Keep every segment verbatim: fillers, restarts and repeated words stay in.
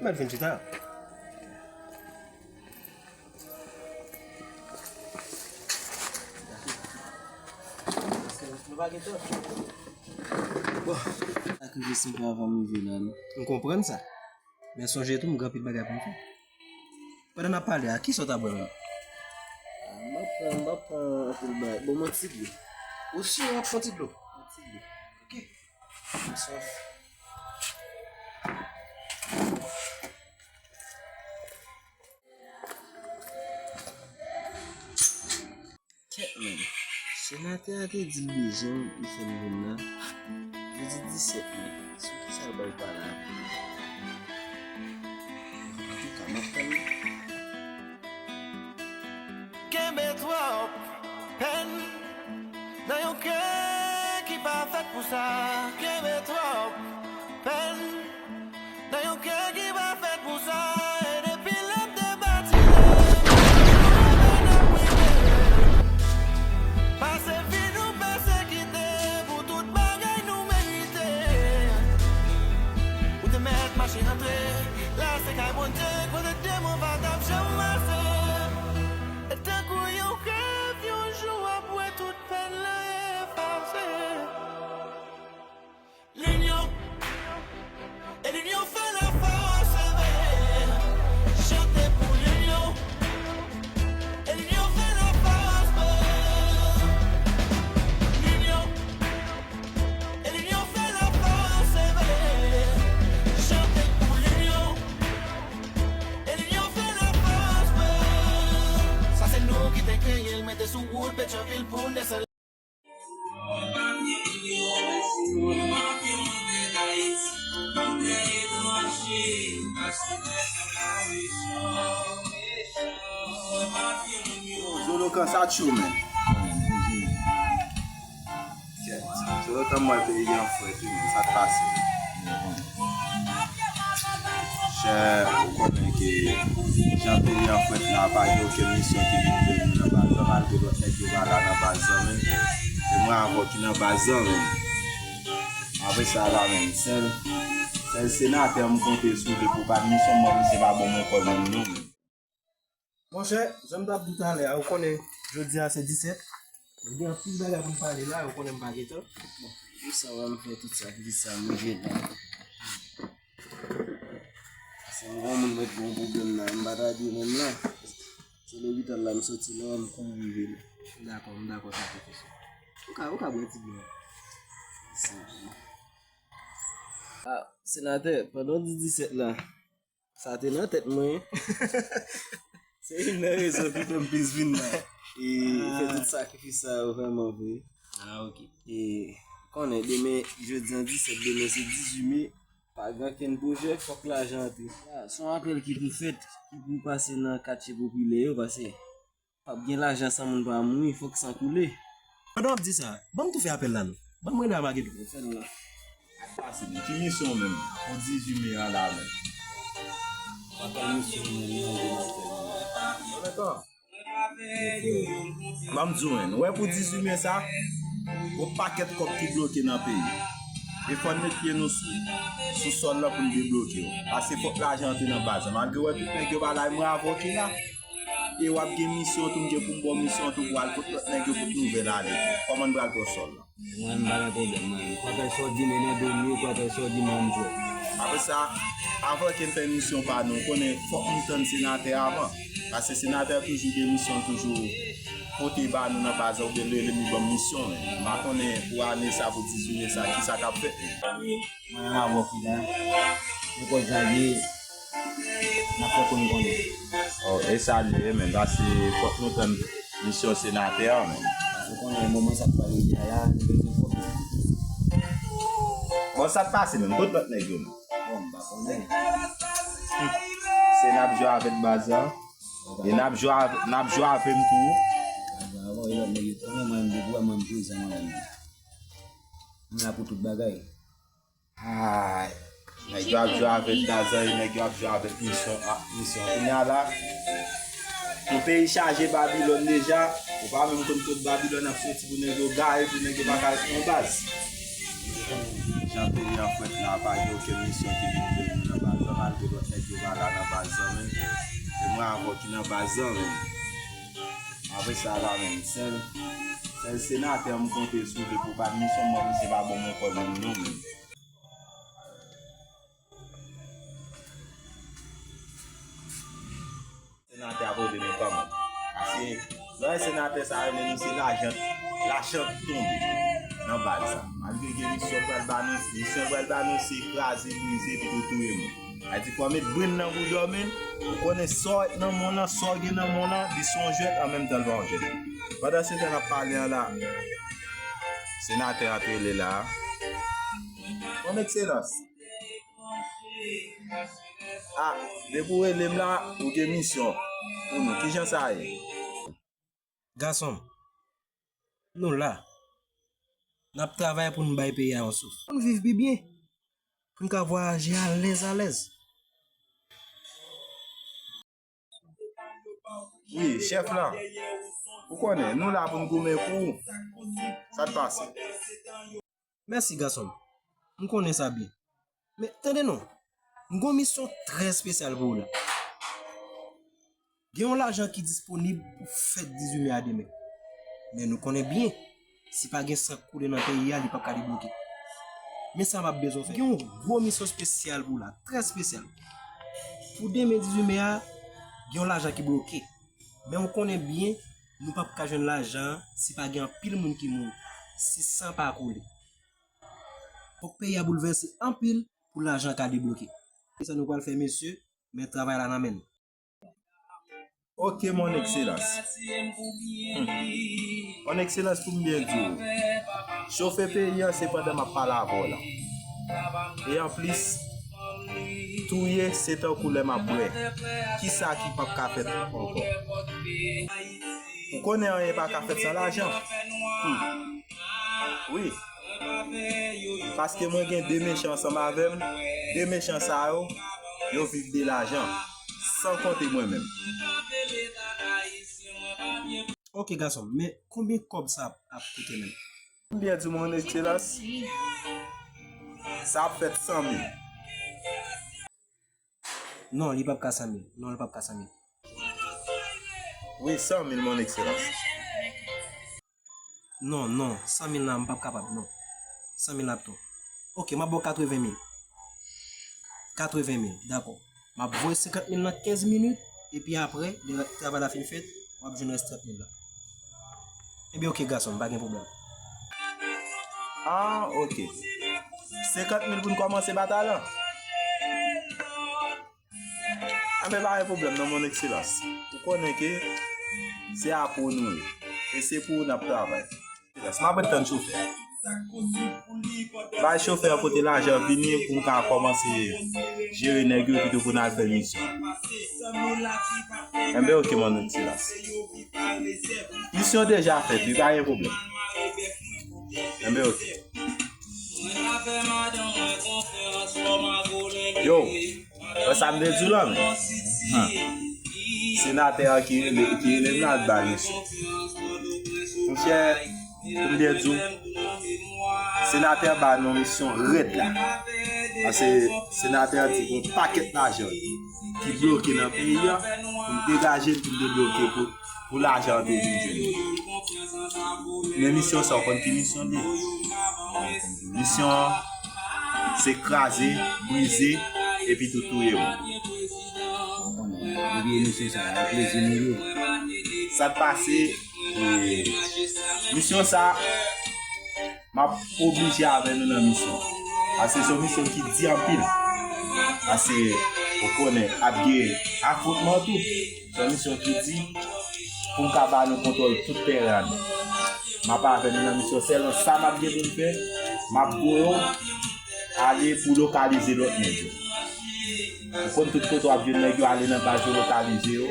Mwen fin chita. Bon, sakrifis m fè avan m rive la, non. M konprann sa. Men sonje tou, m gen anpil bagay pou m fè. Pandan n ap pale a, kisa w ta bwè menm? Ah, m ap pran, m ap pran anpil bagay. Bon, m yon ti dlo. Ou si w ap pran ti dlo? Yon ti dlo. Ok. M swaf. Kèt men, senatè a te di l bezwen m, li fè m vin la. Jodi disèt men, sou kisa l pral pale avè m? Antouka, m ap tann li. Kenbe twòp pèn nan yon kè ki pa fèt pou sa. Kenbe twòp pèn nan yon kè ki pa fèt pou sa. E depi lè m te batize, m te pase vi nou pèsekite pou tout bagay nou merite. Ou te mèt mache antre, la se kay Bondye, kote demon pa t ap janm pase. E tankou yon rèv, yon jou w ap wè tout pèn lan efase. Linyon. E linyon fè lafòs, leve. Chante pou linyon. E linyon fè lafòs, leve. Linyon. E linyon fè lafòs, leve. Chante pou linyon. E linyon fè lafòs, leve. Sa se nou ki te kreye l, mete sou wout Petyonvil pou n desann. Zolokan sa tchou, men. Kèt. Zolokan, m wè peyi an frèt wi, men sa k pase? Chè, ou konnen ke jan peyi an frèt la, pa gen okenn misyon ki vin jwenn nou nan baz lan, malgre lòt nèg yo pa la nan baz lan menm. Se mwen avè w ki nan baz lan menm. Apre sa la menm, sèl, sèl senatè m konte sou li pou bat misyon, mwen misye pa ban mwen kòb menm non menm. Monchè, jan m t ap di w talè a, ou konnen jodi a se disèt. Gen anpil bagay pou n pale la, ou konnen m pa gen tan. Bon, pou sa w a m fè tout sakrifis sa, m rive la. Se m granmoun mwen t gen yon pwoblèm la, m pa ta di menm la. Se lopital la m soti la, m kouri rive la. Dakò, m dakò sakrifis ou. Ou ka, ou ka bwè ti dlo a. Mèsi. Ah, senatè, pandan w di disèt la, sa te nan tèt mwen. Se youn nan rezon ki fè m plis vin la. E fè tout sakrifis sa yo vrèman vre. Ah, ok. E konnen demen, jodi an disèt, demen se dizuit me. Pa gen okenn pwojè, fòk lajan antre. Se yon apèl ki pou fèt, ki pou pase nan katye popilè yo, paske p ap gen lajan san moun pa mouri, fòk san koule. Pandan w ap di sa, ban m tou fè apèl la non. Ban m rele Amagedon. Yo fè l la. Pase m, ki misyon w menm pou dizuit me a la menm? Pa gen misyon menm, non, Jonathan. Dakò. Ban m di w, men, w wè pou dizuit me sa, gon pakèt kòb ki bloke nan peyi. E fò n met pye nou sou, sou sòl la pou n debloke yo. Paske fòk lajan antre nan baz la. Malgre w wè tout nèg yo pa la, e mwen avè w ki la. E w ap gen misyon tou, m gen pou m ba w misyon tou pou w al kot lòt nèg yo pou nouvèl ane. Kòman n pral pran sòl la? Mwen, m pa gen pwoblèm, mwen. Kwakèlswa w di m, e nan do m ye, kwakèlswa w di m, m prè. Apre sa, avan ke n fè misyon pa nou, konnen fòk nou tann senatè avan. Paske senatè toujou gen misyon, toujou pote ba nou nan baz la, oubyen l rele m, li ban m misyon, men. M pa konnen pou ane sa, pou dizuit me sa, kisa k ap fèt, men. Mwen avè w ki la. Nenpòt jan l ye, n ap fè konn konnen. Oh, e sa l ye, men. Sa se fòk nou tann misyon senatè a, men. Ou konnen moman sa k pral rive a la, nou bezwen fòk nou. Bon, sa k pase menm? Kot lòt nèg yo menm? Bon, m pa konnen. Se n ap jwe avèk baz la. E n ap jwe avè-, n ap jwe avè m tou. Avan, e lòt nèg yo konnen mwen, m depi w wè mwen, m prezan mwen menm. M la pou tout bagay. Ay, nèg yo ap jwe avèk gaz la, e nèg yo ap jwe avèk misyon, a, misyon. Kounye a la, yon peyi chaje Babilòn deja, ou pa menm konn kot Babilòn ap soti pou nèg yo gaye, pou nèg yo pa ka yon baz. Jan peyi an fèt la, pa gen okenn misyon ki vin jwenn nou nan baz la, malgre lòt nèg yo pa la nan baz la menm. Se mwen avè w ki nan baz la menm. Apre sa la menm, sèl, sèl senatè m konte sou li pou bat misyon, mwen, misye pa ban mwen kòb menm non menm. Senatè ap rele nou kanmenm. Paske lè senatè sa rele nou, se lajan, lajan tonbe nan baz sa. Malgre gen misyon pral ba nou, misyon pral ba nou, se kraze, brize, epi tou touye moun. Sa di fò met brenn nan pou dòmi, ou konnen sa w wè nan men w lan, sa w gen nan men w lan, li se yon jwèt, an menm tan l pa yon jwèt. Pandan se tan n ap pale an la, senatè an t rele la. Son Ekselans. A, depi w rele m la, ou gen misyon pou nou. Kijan sa ye? Gason m, nou la. N ap travay pou n bay peyi a yon souf. Pou n viv pi byen. Pou n ka vwayaje alèz, alèz. Wi, chèf la. Ou konnen, nou la pou n goumen pou ou. Sa k pase? Mèsi, gason m. M konnen sa byen. Men, tande non. M gon misyon trè espesyal pou ou la. Gen yon lajan ki disponib pou fèt dizuit me a demen. Men nou konnen byen, si pa gen san k koule nan peyi a, li p ap ka debloke. Men sa m ap bezwen w fè. Gen yon gwo misyon espesyal pou w la, trè espesyal. Pou demen dizuit me a, gen yon lajan ki bloke. Men ou konnen byen, nou p ap ka jwenn lajan an si pa gen anpil moun ki mouri, si san pa koule. Fòk peyi a boulvèse anpil pou lajan ka debloke. Se sa nou pral fè, mesye, men travay la nan men nou. Ok, mon Ekselans. Hmm. Mon Ekselans, pou m byen di w, chofe peyi a se pandan m ap pale avè w la. E anplis, touye se tankou lè m ap bwè. Kisa ki p ap ka fèt ankò? Ou konnen anyen pa ka fèt san lajan. Hmm. Wi. Paske mwen gen de mechan ansanm avè m. De mechan sa yo, yo viv de lajan. San konte mwen menm. Ok, gason m, men konbyen kòb sa ap, ap koute menm? M byen di w, mon Ekselans, sa ap fèt san mil. Non, li p ap ka san mil. Non, li p ap ka san mil. Wi, san mil, mon Ekselans. Non, non, san mil la, m p ap kapab, non. San mil la ap twòp. Ok, m ap ba w katreven mil. Katreven mil, dakò. M ap voye senkant mil nan kenz minit, epi apre, lè travay la fin fèt, w ap jwenn rès trant mil la. Ebyen, ok, gason m, pa gen pwoblèm. Ah, ok. Senkant mil pou n kòmanse batay la? Enben, pa gen pwoblèm non, mon Ekselans. Ou konnen ke se a pou nou ye. E se pou ou n ap travay. Ekselans, m ap ret tann chofè. Bay chofè an pote lajan vini pou m ka kòmanse jere nèg yo epi tou pou n al fè misyon. Enben, oke, manno Silas. Misyon deja fèt, wi, pa gen pwoblèm. Enben, oke. Yo, wè sa m te di w la, men. Hum. Senatè an ki rele, ki rele m la, l ba misyon. Monchè, pou m te di w, senatè an ba nou misyon rèd la. Paske senatè an di gon pakèt lajan ki bloke nan peyi a, pou m degaje l, pou m debloke pou, pou lajan an te vin jwenn nou. Men misyon sa, w konn ki misyon li ye? Misyon an, se kraze, brize, epi tou touye moun. Ou konnen, depi emisyon sa, yon plezi nou ye. Sa k pase, e, misyon sa, m ap oblije avè nou nan misyon. Paske se yon misyon ki di anpil. Paske, ou konnen, ap gen afwontman tou. Se yon misyon ki di pou m ka ba nou kontwòl tout teren an. M ap avè nou nan misyon, sèlman sa m ap gen pou m fè, m ap voye w ale pou lokalize lòt nèg yo. Ou konn tout kote w ap jwenn nèg yo, ale nan baz yo, lokalize yo.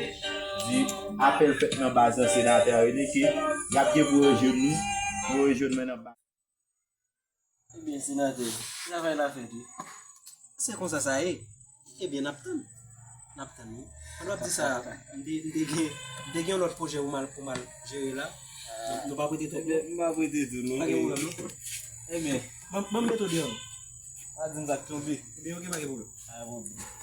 Di apèl fèt nan baz lan, senatè a rele ke y ap gen pou yo jwenn nou, pou yo jwenn mwen nan baz. Ebyen, senatè, travay la fèt, wi. Se konsa sa ye. Ebyen, n ap tann. N ap tann, wi. Pandan w ap di sa, m te, m te gen, m te gen yon lòt pwojè pou m al, pou m al jere la. Donk, nou p ap rete twòp, non? Ebyen, m p ap rete tou, non. Pa gen pwoblèm, non. Ebyen. Ban, ban m mete w deyò, non. Pa di m sa k tonbe. Ebyen, oke, pa gen pwoblèm. Pa gen pwoblèm.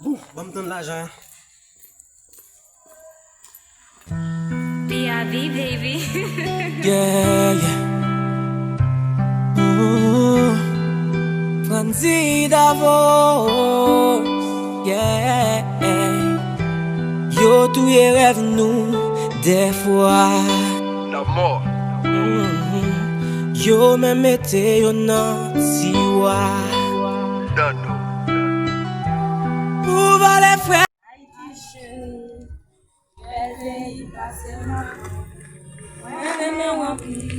Bon, ban m tann lajan an. P I V, baby. Yeah, yeah. Ooh, Franzy Davos. Yeah. Yo touye rèv nou dèfwa. Lanmò. Mhm. Yo menm mete yo nan tiwa. Dando. Pou vòlè frè. Ayiti cheri, bèl peyi pase m ap mwen renmen w anpil,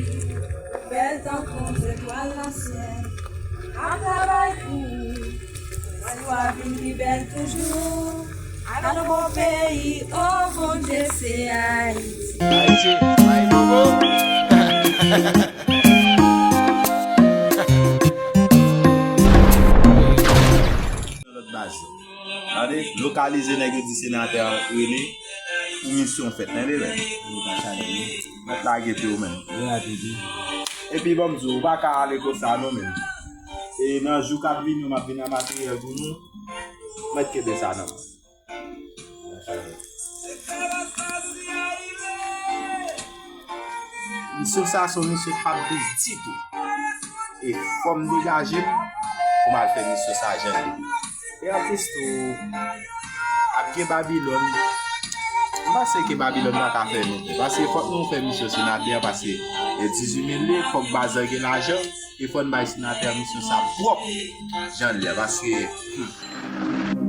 bèl tankou zetwal nan syèl. N ap travay pou ou, si w a vin pi bèl toujou. A nou bon peyi, o Bondye, se Ayiti. Ayiti, ay bobo. Nan lòt baz yo. Tande, lokalize nèg yo di senatè a rele pou misyon fèt, tande, men. Mèt lage pye w, men. Epi, ban m di w, ou pa ka ale konsa, non, men. E nan jou k ap vini, m ap vin ak materyèl pou nou. Mèt kenbe sa nan men. Misyon sa, se yon misyon k p ap douz ditou. E fò m degaje m pou m al fè misyon sa jan l ye. E anplis tou, ap gen Babilòn. M panse ke Babilòn pa ka fè nou pè. Paske fòk nou fè misyon senatè an, paske e dizuit mil li, fòk baz lan gen lajan. E fò n bay senatè an misyon sa pwòp jan l ye a, paske, hmm.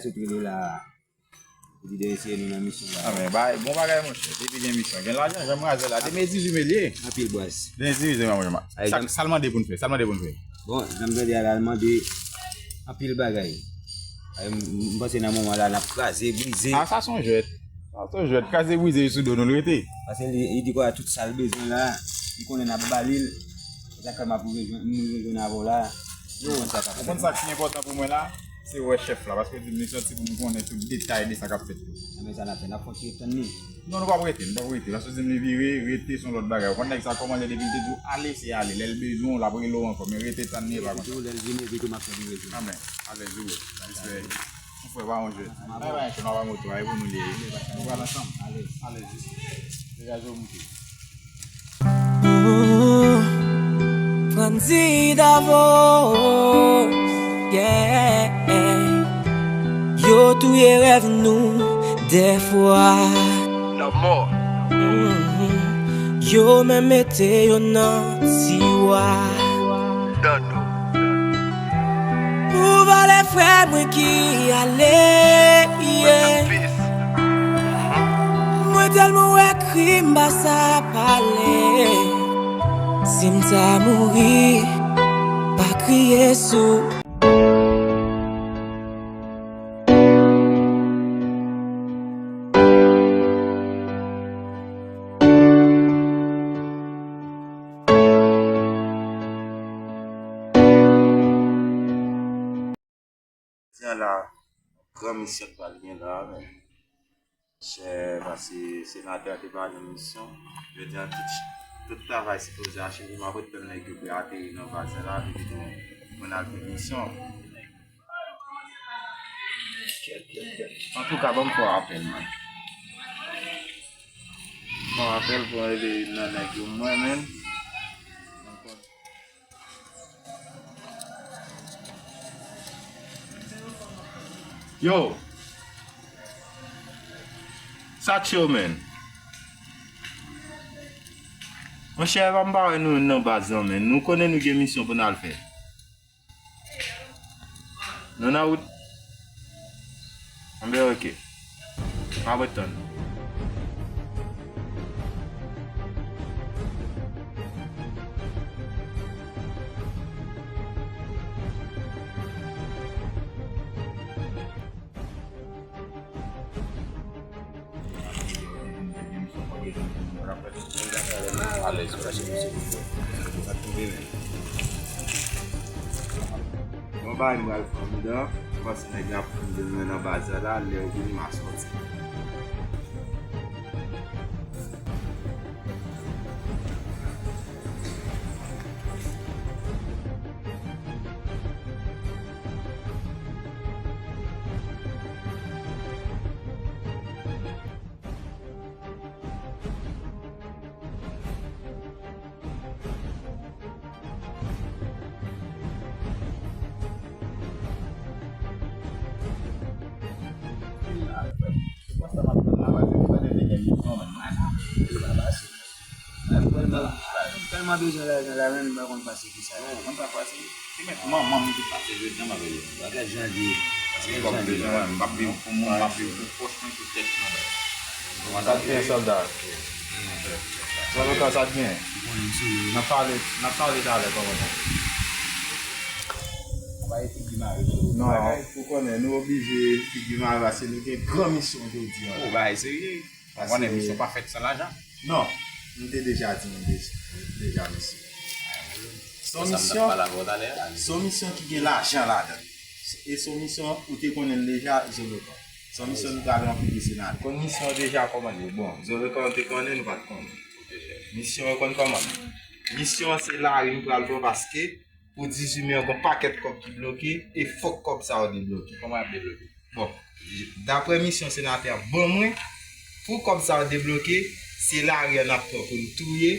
Sot rele la. Pou li de eseye nou nan misyon la. Ah, men, bay, bon bagay, monchè. Depi gen misyon, gen lajan, janm razè la. Demen dizuit mil ye. Anpil bwaz. Demen dizuit mil, monchè. Sa, sa l mande pou n fè? Sa l mande pou n fè? Bon, jan m tande a la, l mande anpil bagay. Ay, m, m panse nan moman la, n ap kraze, brize. Ah, sa se yon jwèt. Sa se yon jwèt. Kraze, brize, sou do nou l rete. Paske li, li di kwa tout sa l bezwen la, li konnen n ap ba li l. Se sa k fè m ap rejwenn, m rejwenn avè w la. Ou konn sa k ap fèt. Ou konn sa ki enpòtan pou mwen la? Se wè chèf la, paske li di m li sòti pou m konnen tout detay de sa k ap fèt yo. Anben sa n ap fè, n ap fè yon ti ret tann li. Non, nou p ap rete, nou p ap rete. Paske li di m li vire, rete se yon lòt bagay. Ou konn nèg sa kòman l ye, depi l te di w ale, se ale. Lè l bezwen w, l ap rele w ankò. Men rete tann li, e pa konsa. Lè l vini, epi tou m ap fè li rejwenn. Anben, alèz ou. Respè. Mon frè, pa yon jwèt. Bay bay, chèf, pa moto a, e pou nou li ye. Nou pral ansanm. Alèz. Alèz, jis. Degaje w moute. Ooh, Franzy Davos, yeah. Yo touye rèv nou dèfwa. No more. Mm-hmm. Yo menm mete yo nan tiwa. Done. Pou valè frè mwen ki ale, yeah. Mwen tèlman wè krim, m pa sa pale. Si m ta mouri, pa kriye sou. Jodi a la, gran misyon k pral gen la, men. Chè, paske senatè a te ba nou misyon. Jodi a, tout, tout travay sipoze acheve. M ap ret tann nèg yo pou yo ateri nan baz la, epi tou, pou n al fè misyon. Antouka, ban m fè yon apèl, man. Fè yon apèl pou rele nan nèg yo, mwen menm. Yo! Sa tche w, menn. Monchè, pa m pa wè nou nan baz lan, menn. Nou konnen nou gen misyon pou n al fè. Nou nan wout? Anben, oke. M ap ret tann nou. Alèz, krache misye pou fè. Sa k rive menm? Yon bagay m pral fè anndan, m panse nèg yo ap fin jwenn mwen nan baz la, lè yo vini m a sòti. Tèlman bezwen lajan la menm, m pa konn pase kisa. Non, mwen pa pase. Se mèt manman m ki pase jodi a, m ap rele. Bagay jan l ye. Paske kòm bezwen mwen, m p ap viv pou moun, m ap viv pou pòch mwen, pou tèt mwen. Sa k gen, sòlda? Zòlòkan, sa k gen? N ap pale, n ap pale talè, kòmandan. Pa gen figi mare sou ou. Non, ou konnen, nou oblije figi mare paske nou gen gran misyon jodi a. O, bagay serye. Ou konnen misyon pa fèt san lajan. Non, m te deja di nou de-, deja, mesye. Se yon misyon, se yon misyon ki gen lajan ladan l. E se yon misyon ou te konnen l deja, Zòlòkan. Se yon misyon nou pral ranpli pou senatè. Konn misyon an deja kòman l ye. Bon, Zòlòkan, ou te konnen, nou pa t konnen. Misyon an konn kòman l ye. Misyon an se lari nou pral pran paske pou dizuit me an, gon pakèt kòb ki bloke, e fòk kòb sa yo debloke. Kòman y ap debloke? Bon, daprè misyon senatè a ban mwen, pou kòb sa yo debloke, se lari a n ap pran pou n touye,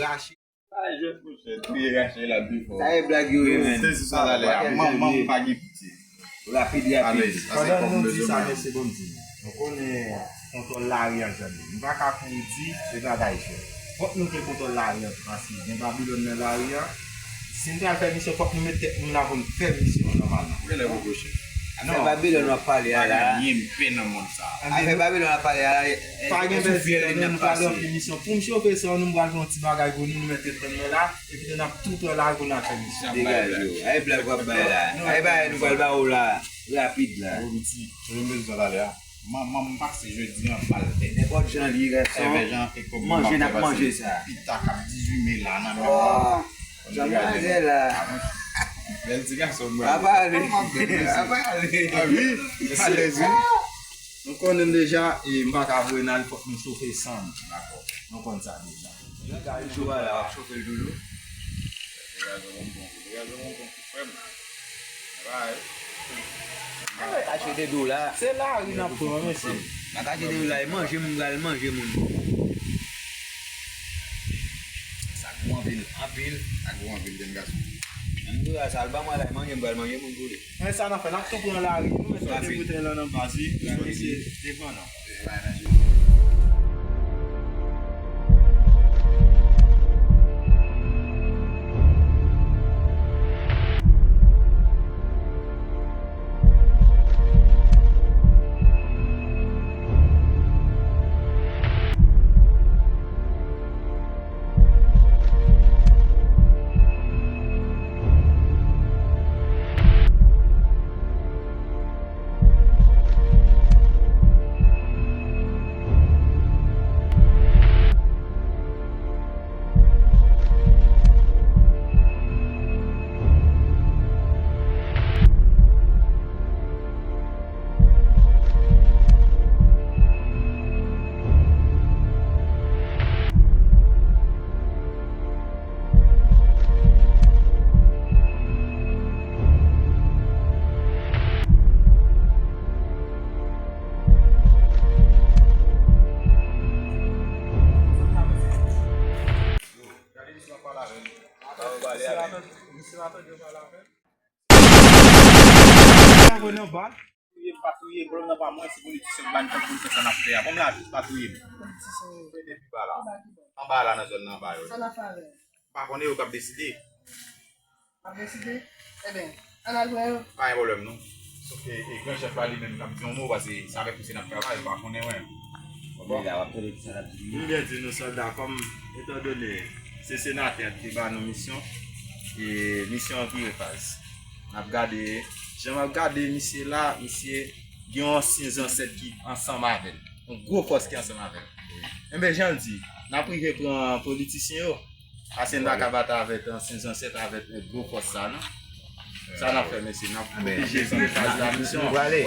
rache. Sa e jwèt, monchè, touye, rache, l ap pi fò. Sa e blag yo ye, menn. Sezi sa talè a, manman m pa gen pitye. Rapid, rapid. Pandan nou di sa, mesye, ban m di nou. Nou konnen kontwòl lari a jan l ye. M pa ka kouri di, se bagay jwèt. Fòk nou gen kontwòl lari a tou, paske gen Babilòn nan lari a. Si n pral fè misyon, fòk nou met tèt nou la pou n fè misyon an nòmalman. Ou genlè poko chèf. Afè Babilòn w ap pale a la. Pa gen anyen m pè nan mond sa a. Afè Babilòn w ap pale a la. Pa gen pèdi tan, nou pral ranpli misyon. Pou m chofe san nou, m pral fè yon ti bagay pou nou, nou mèt ret tann mwen la, epi nou n ap tou pran lari pou n al fè misyon. Degaje w. Ay blag w ap bay la. Ay bagay nou pral ba w la. Rapid la. Ou piti. Ou menm bezwen talè a. Manman m pase jodi an bal tèt. Nenpòt jan l ye gason. Manje n ap manje sa. Pita k ap dizuit me la nan men mwen. Jan mwazel la. Bèl ti gason mwen. Apa ale. Apa ale. A wi. Alèz wi. Nou konnen deja, e m pa ka voye n al, fòk nou chofe san nou. Dakò. Nou konn sa deja. Gade jou a la, w ap chofe l toujou. Degaje w, m bon. Degaje w, m bon. Frè m. Bay. Kache de do la. Se lari n ap pran, mesye. Nan kache de do la, e manje moun pral manje moun. Sa gou anpil. Anpil. Sa gou anpil, jèn gason. Menm do la, sa l ban mwen la, e manje m pral manje moun tou li. Men sa n ap fè, n ap tou pran lari. Nou mèt mete boutèy lan nan baz, wi. Mesye, devan non. Gade misye w ap pale avè l. Misye pa tande, misye pa tande w pale avè l. Sa voye nan bal. Touye m, pa touye m, pwoblèm nan pa mwen, se politisyen k ba n tan pou n fè sa n ap fè a. Ban m lajis, pa touye m. Politisyen yo. Mete pi ba la. Anba la, nan zòn nan anba yo. Sa n ap fè avè l? M pa konnen, yo k ap deside. Ap deside? Ebyen, ann al pran yo. Pa gen pwoblèm non. Sòf ke e gran chèf la li menm k ap di yon mo, paske se avèk misye n ap travay, m pa konnen mwen. Konprann? Li la, w ap tande kisa l ap di. M byen di nou sòlda, kòm etandone se senatè a ki te ba nou misyon, e misyon an vire faz. N ap gade, jan m ap gade misye la, misye gen yon ansyen zansèt ki ansanm avè l. Yon gwo fòs ki ansanm avè l. Enben, jan l di, n ap rive pran politisyen yo. Paske n pa ka bat avèk ansyen zansèt, avèk gwo fòs sa, non. Sa n ap fè, mesye, n ap oblije vire faz la misyon. Nou prale.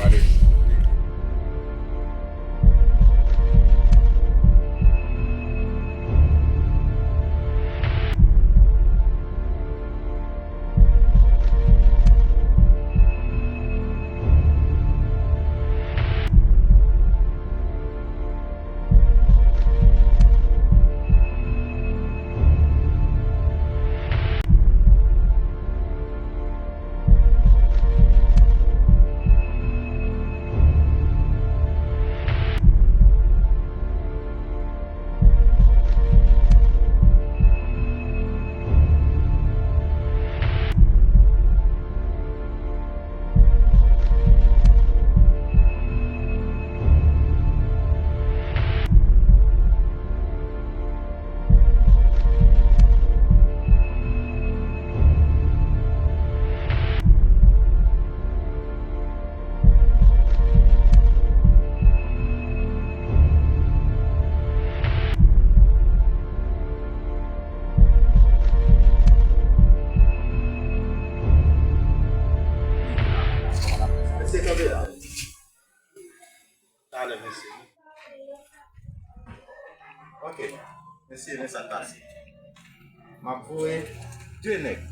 Mesye, kanpe la. Talè, mesye. Ok. Mesye, men sa k pase. M ap voye de nèg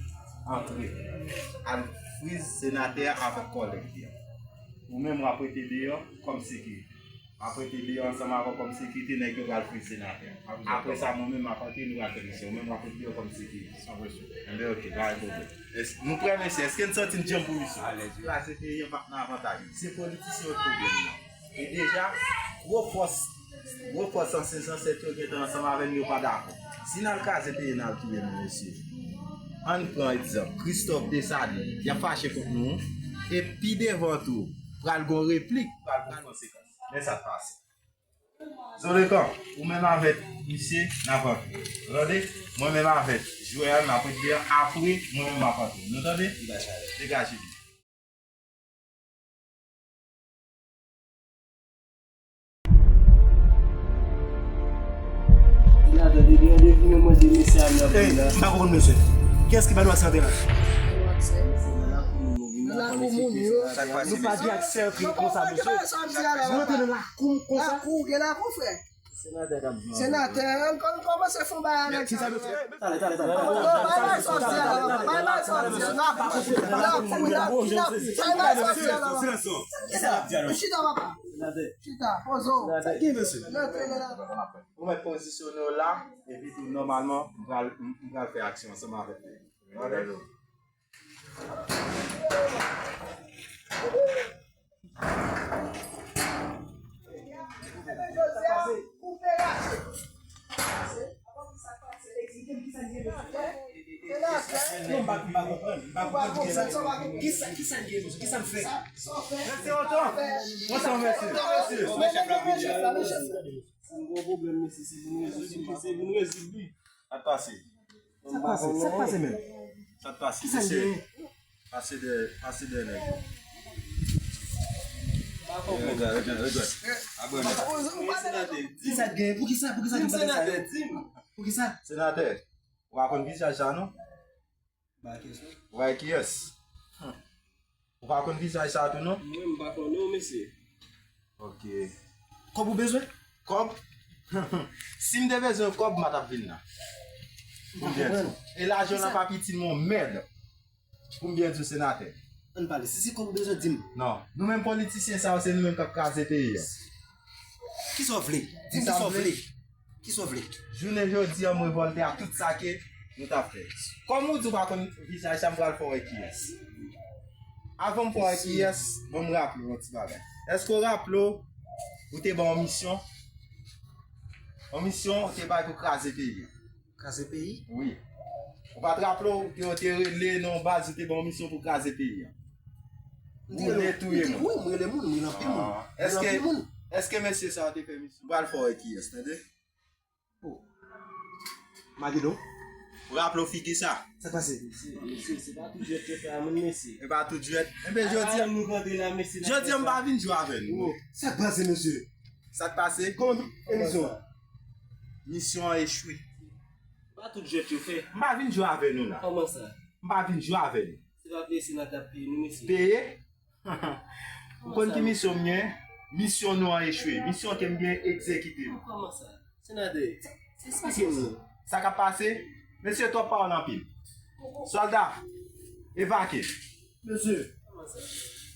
antre al friz senatè a avèk kòlèg li an. Ou menm w ap rete deyò kòm sekirite. M ap rete deyò ansanm avè w kòm sekirite, nèg yo pral friz senatè a. Apre sa, mwen menm m ap antre, nou pral fè misyon. Ou menm w ap rete deyò kòm sekirite. San presyon. Enben, ok, pa gen pwoblèm. Èske nou prè, mesye? Èske n santi n djanm pou misyon? Alèz, wi. Kraze peyi an pa nan avantaj nou. Se politisyen yo k pwoblèm nan. E deja, gwo fòs, gwo fòs ansyen zansèt yo gentan ansanm avè n, yo pa dakò. Si n al kraze peyi, n al touye nou, mesye. Ann pran egzanp, Christophe Desalin, y ap fache kont nou. E pi devan tou, pral gon replik, pral gon konsekans. Men sa k pase. Zolekan, ou menm avèk misye, n ap antre. Ou tande? Mwen menm avèk jwè a, n ap ret deyò. Apre, mwen menm m ap antre. Nou tande? Degaje li. Ey, m pa konprann mesye. Kiyès ki ba nou aksè antre la? Nan lakou moun yo. Nou pa gen aksè antre konsa, mesye. Nou antre nan lakou m konsa. Lakou, gen lakou, frè. Senatè k ap jwe. Senatè, an, kòm, kòmanse fon bagay avèk sa. Talè, talè, talè. Bay, bay, sòsyè a la, papa. Bay, bay, sòsyè a la, papa. Lakou, lakou, lakou. Bay, bay, sòsyè a la, papa. Chita, papa. Chita, poze w. Sa gen, mesye? Ou mèt pozisyone w la, epi tou nòmalman, m pral, m, m pral fè aksyon ansanm avèk li. Non, m pa, m pa konprann. M pa konprann kisa, kisa, kisa l ye, mesye? Kisa m fè? Mesye, otan. Otan, mesye. Si n gen yon pwoblèm, mesye, se pou n rezoud li, se pou n rezoud li. Sa k pase? Sa k pase? Sa k pase menm? Sa k pase? Kisa l genyen? Pase dèyè, pase dèyè nèg yo. Ey, red, red, red, red. Abone. Kisa l genyen? Poukisa, poukisa l di m bagay sa yo? Poukisa? Senatè, ou pa konn vizaj sa non? Ba kesyon. Ou pa kiyès? Ou pa konn vizaj sa tou non? Mwen, m pa konnen w, mesye. Ok. Kòb ou bezwen? Kòb? Si m te bezwen kòb, m pa t ap vin la. Pou m byen di w. E lajan nan pa piti non, mèd. Pou m byen di w, senatè. Ann pale, si se kòb ou bezwen, di m. Non. Nou menm politisyen sa yo, se nou menm k ap kraze peyi a. Kisa w vle? Di m kisa w vle. Kisa w vle? Jounen jodi a, m revòlte a tout sa ke nou t ap fè. Kòm ou di w pa konn vizaj sa, m pral fè w wè kiyès. Avan m fè w wè kiyès, ban m raple w yon ti bagay. Èske w raple w, ou te ban yon misyon? Yon misyon ou te bay pou kraze peyi a. Kraze peyi? Wi. Ou pa t raple w ke yo te rele nan yon baz, yo te ban yon misyon pou kraze peyi a? Pou detwi moun. Wi, m rele moun, m rele anpil moun. Ah. M rele anpil moun. Èske, èske mesye sa yo te fè misyon? M pral fè w wè kiyès, tande? Oh. Magedon. Ou raple w figi sa? Sa k pase? Mesye, mesye, se pa tout jwèt yo fè a moun, mesye. E pa tout jwèt. Enben, jodi a, jodi a, m pa vin jwe avè nou. Oh, sa k pase, mesye? Sa k pase? Kòman emisyon? Misyon an echwe. Pa tout jwèt yo fè. M pa vin jwe avè nou la. Kòman sa? M pa vin jwe avè nou. Se pa peye senatè ap peye nou, mesye. Peye? Ou konn ki misyon m gen? Misyon nou an echwe. Misyon ke m gen egzekite. Kòman sa? Senatè, eksplike m non. Sa k ap pase? Mesye, twòp pawòl anpil. Sòlda, evakye. Mesye,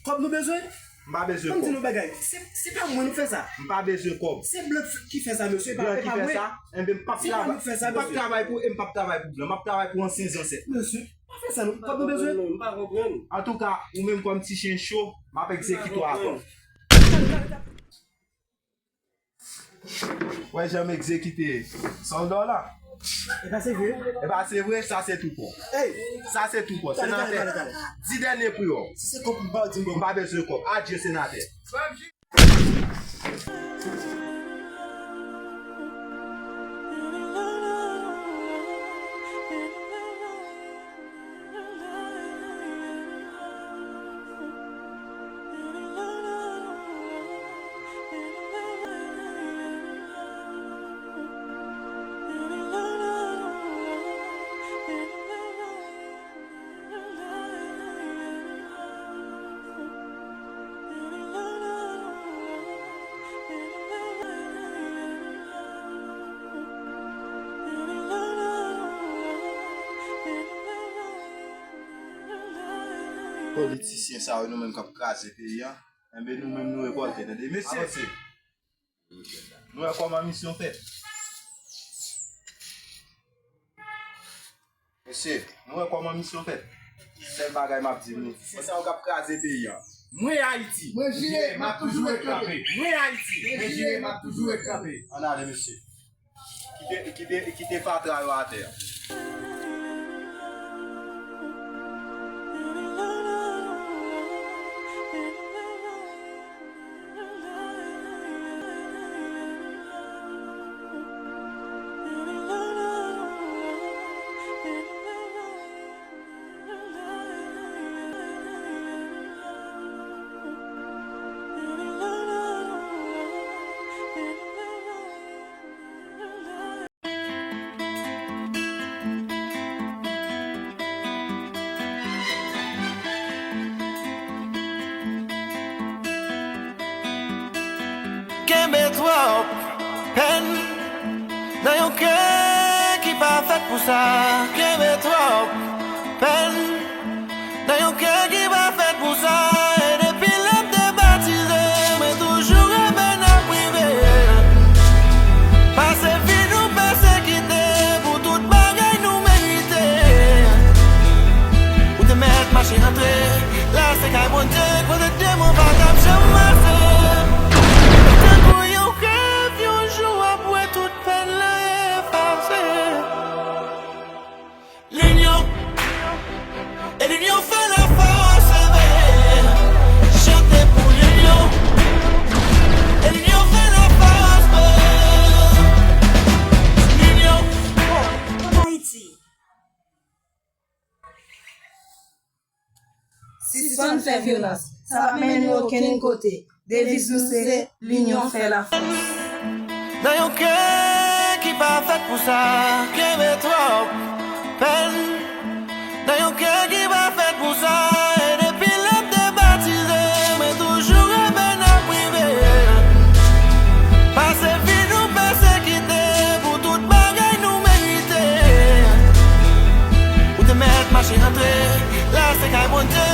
kòb nou bezwen? M pa bezwen kòb. Ban m di nou bagay, se, se pa mwen nou fè sa. M pa bezwen kòb. Se blan ki fè sa, mesye, e pa, e pa mwen. Blan ki fè sa? Enben, m p ap travay, m p ap travay pou, e m p ap travay pou blan. M ap travay pou ansyen zansèt. Mesye, pa fè sa non. Kòb nou bezwen? M pa konprann. Antouka, ou menm kòm ti chen cho, m ap egzekite w avan. Wè jan m egzekite sòlda w la. E pa se vre? E pa se vre, sa se tou pa w. Ey! Sa se tou pa w. Senatè, di dènye pri w. Si se kòb m ba w, di m ban m. M pa bezwen kòb. Adye, senatè. Politisyen sa yo, nou menm k ap kraze peyi a, enben nou menm nou revòlte, tande. Mesye, nou wè kòman misyon fèt. Mesye, nou wè kòman misyon fèt. Sèl bagay m ap di nou, se sa yo k ap kraze peyi a. Mwen Ayiti. Mwen jire, m ap toujou ret kanpe. Mwen Ayiti. Mwen jire, m ap toujou ret kanpe. Ann ale, mesye. Kite, kite, kite fatra yo atè. Pou sa, kenbe twòp pèn nan yon kè ki pa fèt pou sa. E depi lè m te batize, mwen toujou reve nan prive. Pase vi nou pèsekite pou tout bagay nou merite. Ou te mèt mache antre, la se kay Bondye, kote demon pa t ap janm pase. Tankou yon rèv, yon jou w ap wè tout pèn lan efase. Linyon, e linyon fè lafòs, leve, chante pou linyon. E linyon fè lafòs, oh. Linyon. Bon, Ayiti. Sispann fè vyolans, sa p ap mennen nou okenn kote. Deviz nou se, linyon fè lafòs. Nan yon kè ki pa fèt pou sa, kenbe twòp pèn. Nan yon kè ki pa fèt pou sa, e depi lè m te batize, mwen toujou reve nan prive. Pase vi nou pèsekite pou tout bagay nou merite. Ou te mèt mache antre, la se kay Bondye,